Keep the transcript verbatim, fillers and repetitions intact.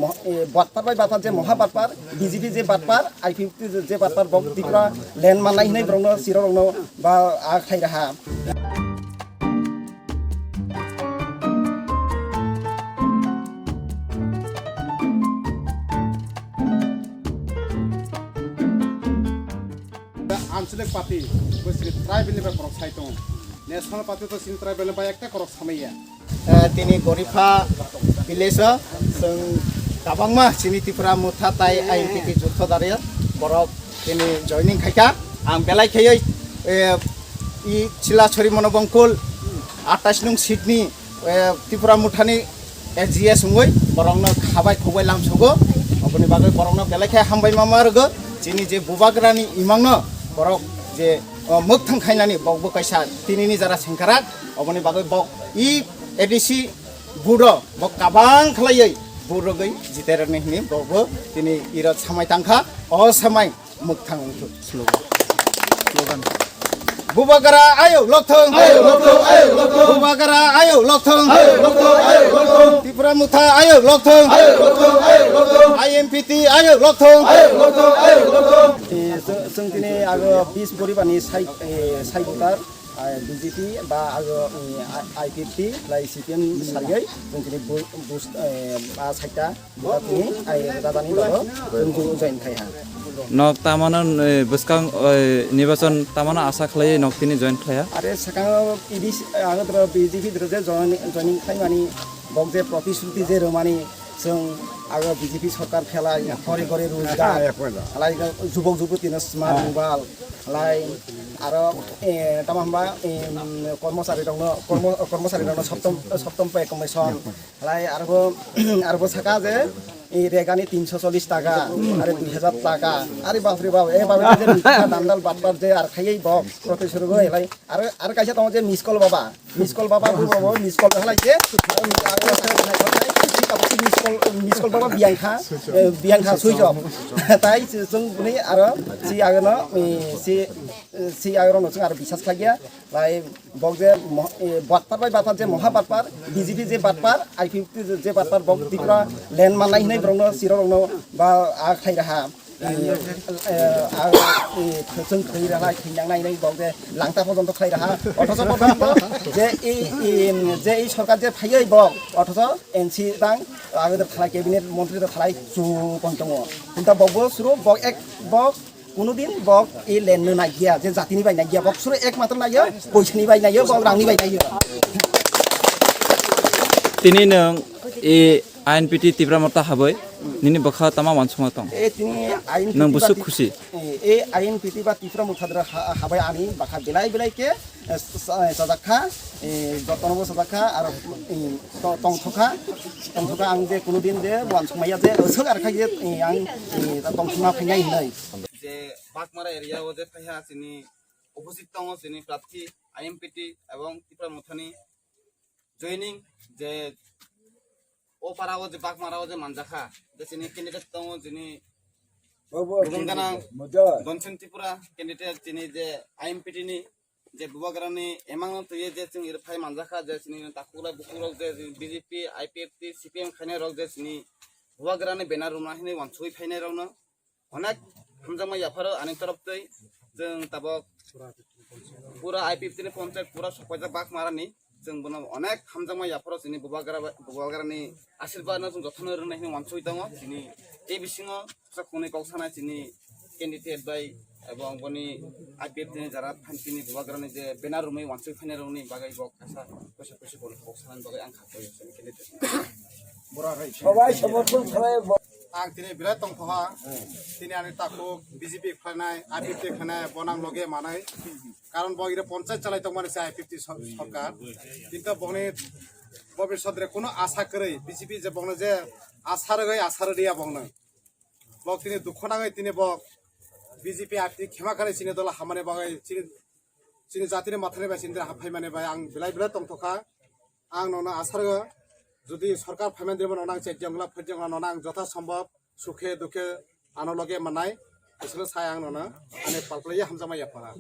Moha-, e, batpar bai batpar je moha batpar, B J P je batpar, I P F T je batpar, bok Tripura land manlai hinwi borokno, sirorokno ba a khlai raha. Anchalik party, bo chini tribal ni bai borok sai tongo. National party to chini tribal ni bai ekta korok samaya. Eh, tini Goripa village o chwng kwbangma chini Tipra Motha tai I M P T jotho dari borok tini joining khaikha. Ang belai khaiwi, eh, i Chilachari Monobongkul atais nung seat ni, eh, Tipra Mothani A G S wngwi borokno khabai khukbai lamsogo. Oboni bagwi borokno belai khe hambai ma ma rwgo. Chini je bubagrani imangno borok je, o, mwkthang khainani bokbo kaisa tinini jara sengkrak. Oboni bagwi bok i A D C vote o bok kabang khlaiwi vote rwgwi jiterani hini bokbo tini iro samai tangkha. O samai mwkthang wngthok. Slogan. Slogan. Bubagra ayuk lokthong. Ayuk lokthong, ayuk lokthong. Bubagra ayuk lokthong. Ayuk lokthong, ayuk lokthong. Tipra Motha ayuk lokthong. Ayuk lokthong, ayuk lokthong. I M P T ayuk lokthong. Ayuk lokthong, ayuk lokthong. Eh, chwng, chwng tini ago bis poribarni sai, eh, sai voter, ah, B J P ba ago, eh, I P F T, lai C P M sariwi, chwng tini bu-, bus, eh, ba saita. Buka tini, ai, dadani logo, chwng join khai ha. Nok tamano, eh, bwskang, eh, nibachon tamano asa khlai nok tini join khlai ha. Are sakang idi, ang dro B J P dro je join, joining khai mani, bok je protisruti je romani, chwng ago B J P sarkar phelai, ghore ghore rojgar, alai jubok juboti no smart mobile, alai aro, eh, tamo hwnba, eh, kormochari rokno, kormo-, kormochari rokno soptom, soptom pay commission. Lai arbo, arbo saka je, i regani tinsho chollish taka, are dui hajar taka, are bapre bap, e bapre je mikha dandal batpar je ar khaiye bok, protest surugo elai, ar, ar kaisa tongo je miss call baba, miss call baba, bu baba, miss call halai je, miss call, miss call baba biyang kha, eh, biyang kha switch off, tai chwng bini aro, si agono, eh, si, si agono chwng aro bisas khlaiya, lai, Bok je mo-, e, batpar bai batpar je moha batpar, B J P je batpar, I P F T je, je batpar, bok Tripura land manlai hinwi borokno, sirorokno ba a khlai raha. E, e, a, e, chwng thwi raha, thwi nang nai hinwi bok je langta pojonto khlai raha. Othocho pojonto je i, i, je i sorkar je phaiwi bok, othocho N C dang, agede thalai cabinet montri to thalai chu pon tongo. Hinta bokbo suru, bok ek, bok Kunudin bok i land no naiya, je jatini bai naiya, bok suru ekmatro naiya, poisani bai naiya, bok rangni bai naiya. Tini nwng i I N P T Tipra Motha habai, nini bwkha tama wansukma tong? E tini I N P T nwng ba busuk ti-, khusi? E, e I N P T ba Tipra Motha dra ha-, habai ani bwkha belai belai ke, e, sa-, sajak kha, e, jotono bo sajak kha, aro, e, to-, tongthok kha, tongthok kha ang je kunudin je wansukmaya je, osok ar kha je, e, ang, e, tongthokma phainai hinwi. Je Bagmara area o je phaiha chini opposite tongo chini prarthi I M P T ebong Tipra Mothani joining je o para o je Bagmara o je manjakha je chini candidate tongo chini Bubung Ganang Donsin Tripura candidate chini je I M P T ni je Bubagrani emang twiye je chwng iro phai manjakha je chini takhuk lai bukhuk rok je B J P, I P F T, C P M khainai rok je chini Bubagrani banner rwna hinwi wansugwi phainai rokno Onek hamjakma yapharo ani toroftwi chwng tabok pura I P F T ni ponchayat pura sokpaijak Bagmarani chwng bono onek hamjakma yapharo chini Bubagra bai, Bubagrani asirbaad no chwng jotono rwnai hinwi wansugwi tongo. Chini tei bisingo kisa khungnwi kok sanai chini candidate bai ebong boni I P F T ni jara thanchini Bubagrani je banner rwmwi wansugwi phainai rokni bagwi bo kaisa kaisa kaisa bono kok sanani bagwi ang kha. Ang tini belai tongthoha, tini ani takhuk B J P khlainai, I P F T khlainai, bonang loge manai. Karon bo ire ponchayat chalai tongmani se I P F T sor-, sorkar. Kintu boni bobisot re kuno asa kwrwi, B J P je bongno je asa rwgwi asa rwliya bongno. Bok tini dukho nangwi tini bok B J P I P F T khema kharwi chini dolo hamani bagwi chini, chini jatini mathani bai chini haphaimani bai ang belai belai tongthokha. Ang nono asa rwgo, jodi sorkar phaimani dima nono ang chejjongla phajjongla nono ang jotha sombhob sukhe dukhe ano loge manai, isolo sai ang nono ani palpalai hamjakma yapha.